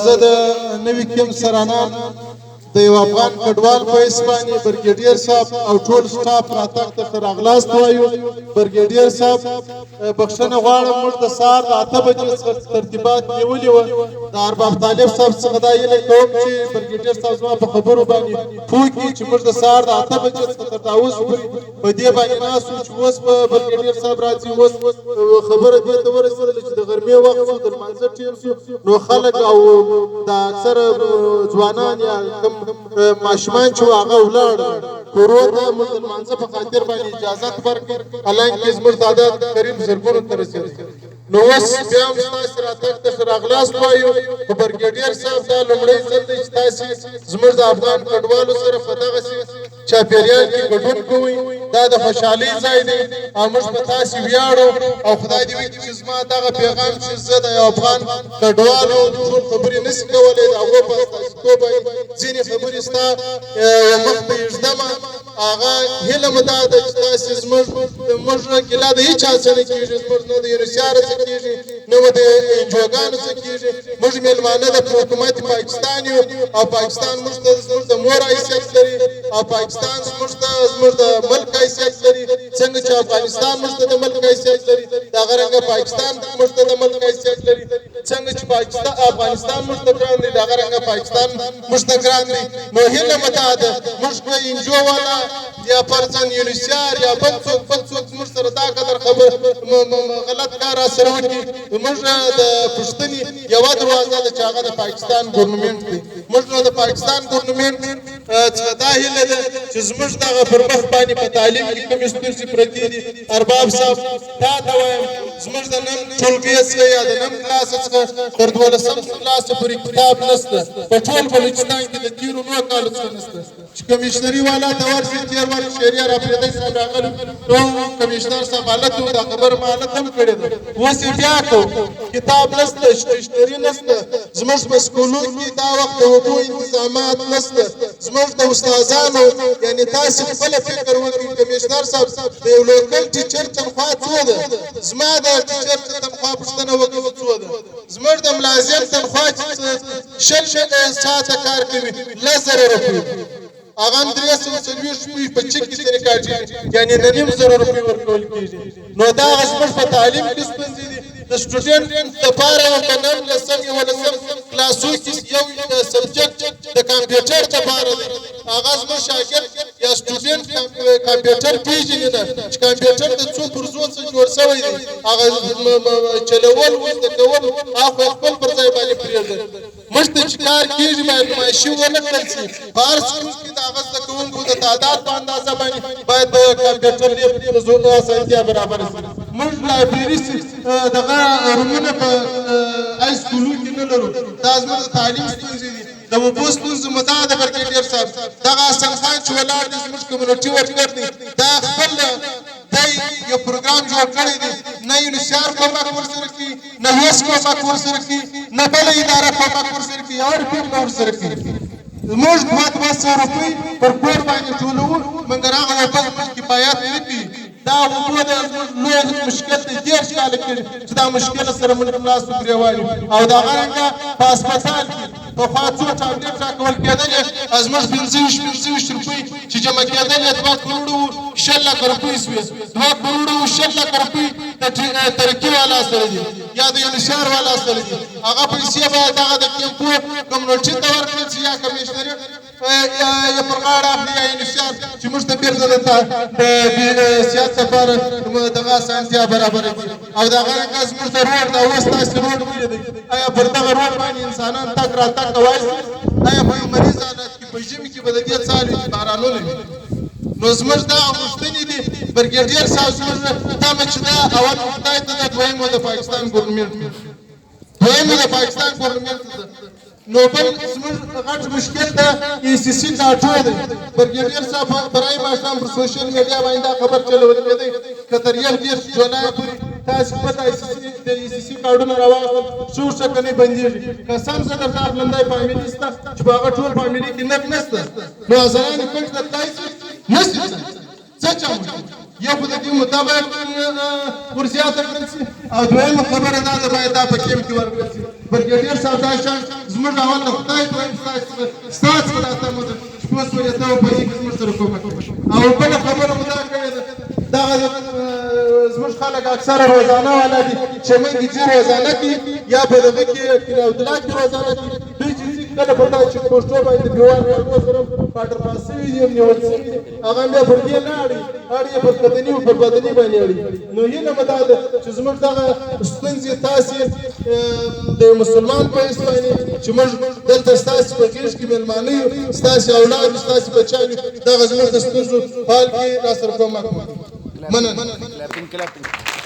زه د نوي کیمپ سرانان د یو افغان کډوال په حیث باندې برګیډیر صاحب او ټول سټاف راتګ ته ښه راغلاست وایو. برګیډیر صاحب، بخښنه غواړم، موږ د سهار د 8 بجې څخه ترتیبات نیولي وه. د ارباب طالب صاحب څخه دا هیله کوم چې برګیډیر صاحب زما په خبرو باندې پوه کړي چې موږ د سهار د 8 بجې څخه تر دا اوس پورې په دې باندې ناست وو چې اوس به برګیډیر صاحب راځي. اوس خبره دې ته ورسېدله چې د غرمې وخت شو، د لمانځه ټیم شو، نو خلک او د اکثره ځوانان یا کوم ماشومان چې وو، هغه ولاړل کورو ته. موږ د لمانځه په خاطر باندې اجازت ورکړ، حالانکه زموږ تعداد قریب زرګونو ته رسېده. نو اوس بیا هم ستاسې راتګ ته ښه راغلاست وایو، خو برګیډیر صاحب، دا لومړی ځل دی چې تاسې زموږ د افغان کډوالو سره په دغسې چاپېریال کې ګډون کوئ. دا د خوشحالۍ ځای دی او موږ په تاسې ویاړو. او خدای دې وکړي چې زما دغه پیغام، چې زه د یو افغان کډوالو ټول خبرې نشي کولی، د هغو په استازیتوب باندې ځینې خبرې ستا مخ ته ایږدمه. هغه هیله مو دا ده چې تاسې موږ ګیله د هیچا څه نه کېږي. زموږ نه د یونسیار څه کېږي، نه مو د انجوګانو څه کېږي. موږ مېلمانه د حکومت پاکستان یو او پاکستان موږ ته زموږ د مور حیثیت لري او پاکستان زموږ ته زموږ د ملک حیثیت لري. څنګه چې افغانستان موږ ته د ملک حیثیت لري، دغه رنګه پاکستان موږ ته د ملک حیثیت لري. څنګه چې پاکستان افغانستان موږ ته ګران دی، دغه رنګه پاکستان موږ ته ګران دی. نو هیله مو دا ده، موږ که انجو والا یا فرضاً یونسیار یا بل څوک موږ سره دا قدر خبر غلط کار را سره وکړي، موږ د پوښتنې یوه دروازه ده چې هغه د پاکستان ګورنمنټ دی. موږ نو د پاکستان ګورنمنټ څخه دا هیله ده چې زموږ دغه پر مخ باندې په تعلیم کې کومې ستونزې پرتې دي، ارباب صاحب، تا ته وایم، زموږ د نم ټولګي څخه یا د نم کلاس څخه تر 12م کلاس پورې کتاب نشته. په ټول بلوچستان کې د تیرو 9 کالو څخه نشته. چې کمشنري والا ته ورشي، تېر وار شهریار اپریدی صاحب راغلی نو کمشنر صاحب حالت و، دا خبره ما حالت هم کړې ده، اوس یې بیا کو. کتاب نشته، سټیشنري نشته. زموږ په سکولو کې دا وخت د اوبو انتظامات نشته. زموږ د استادانو، یعنی تاسې خپله فکر وکړئ کمشنر صاحب، د یو لوکل ټیچر تنخوا څو ده؟ زما د ټیچر تنخوا پوښتنه وکړئ څو ده؟ زموږ د ملازم تنخوا چې 20 ساعته کار کوي، 10,000 روپۍ، هغه هم 340 روپۍ په چک کې ځنې کاټېږي، یعنې 9,500 روپۍ ورکول کېږي. نو دا زموږ په تعلیم کې ستونزې دي. د سټوډنټ دپاره په نم، لسم، یولسم کلاسو کې یو سبجیکټ د کمپیوټر دپاره دی. هغه زموږ شاګرد یا سټوډنټ کمپیوټر پیژني نه، چې کمپیوټر د څو پرزو څخه جوړ شوی دی. هغه چلول او زده کول هغه خپل پر ځای باندې پرېږدي. موږ ته چې کار کېږي، باید نمایشي ونه کړل شي. په هر سکول کې د هغه زده کوونکو د تعداد په اندازه باندې باید د کمپیوټر لیب اسانتیا برابره شي. موږ لایبرېري دغه رومونه په های سکولو کې نه لرو. دا زموږ د تعلیم ستونزې دي. د اوبو ستونزې مو دا ده، برګېډیر صاحب، دغه حسن خان چې ولاړ دی، زموږ کمیونټي ورکر دی، دا خپل دی یو پروګرام جوړ کړی دی. نه یونسیار کومک ورسره کوي، نه ویس کومک ورسره کوي، نه بله اداره کومک ورسره کوي، یوه روپۍ هم نه ورسره کوي. موږ 200-200 روپۍ پر کور باندې ټولوو، مګر هغه اوبه زموږ کفایت نه کوي. دا اوبو د زموږ لوی مشکل دی. 30 کاله کېږي چې دا مشکل سره موږ لاس و ګرېوان یو. او دغه رنګه په هسپتال کې پخوا څو ټابلیټ راکول کېدلې، زموږ 25-25 روپۍ چې جمع کېدلې، 2 کروړه وو، 20 لکه روپۍ شوې. 2 کروړه وو، 20 لکه روپۍ د ترقي والا سره دي یا د یونسیار والا سره دي. هغه پیسې باید دغه د کیمپو کمونټي ته ورکړل شي یا کمشنري یا پر غاړه اخلي یا یونسیار، چې موږ ته بېرته د صحت لپاره دغه اسانتیا برابره کړي. او دغه رنګه زموږ د روډ، دا اوس تاسې روډ ولیدئ، آیا پر دغه روډ باندې انسانان تګ راتګ کوای شي؟ آیا په یو مریض حالت کې په ژمي کې به د دې څه حال وي چې بارانونه وي؟ نو زموږ دا غوښتنې دي، برګېډیر صاحب. زموږ تمه چې ده، اول خدای ته ده، دویم د پاکستان ګورنمنټ، دویم د پاکستان ګورنمنټ ده. نو بل زموږ غټ مشکل ده ای سي سي کاټو دی. برګېډیر صاحب، برای ماښام پر سوشل میډیا باندې دا خبر چلول کېدی، که تر 31 جولای پورې تاسې خپل ای سي سي د ای سي سي کارډونه راواخلل، ښه ښه که نه بندېږي. قسم زه درته اخلم، دی فامیلي شته چې په هغه ټول فامیلي کې نر نشته، نو ازران کونج ته تلای شي؟ نه شي تلای. څه چم وکړي؟ یو خو د دې موده باید ورزیاته کړل شي، او دویمه خبره دا ده باید دا په کیمپ کې ورکړل شي. برګېډیر صاحب، دا شان زموږ اول له خدای، دویم ستا څخه دا تمه ده چې پوه شولې، ته په دې کې زموږ سره کومک وکړې. او بله خبره مو دا کړې ده، دغه زموږ خلک اکثره روزانه والا دي چې موږ ځي روزانه کوي، یا په دغه کې کلي عبدالله کې روزانه کوي. دوی چې ځي کله په دا چې پښتو باندې دیوال کارګو سره پاټر پاس شوي دي، نیول شوي دي، هغه بیا پر دې نه اړي، اړي پر کدني او پر بدني باندې اړي. نو هیله مو دا ده چې زموږ دغه ستونزې تاسې د مسلمان په حیث باندې چې موږ دلته ستاسې په غېږ کې مېلمانه یو، ستاسې اولاد یو، ستاسې بچیان یو، دغه زموږ د ستونزو په حل کې را سره کومک وکړئ. مننه. Clapping, clapping.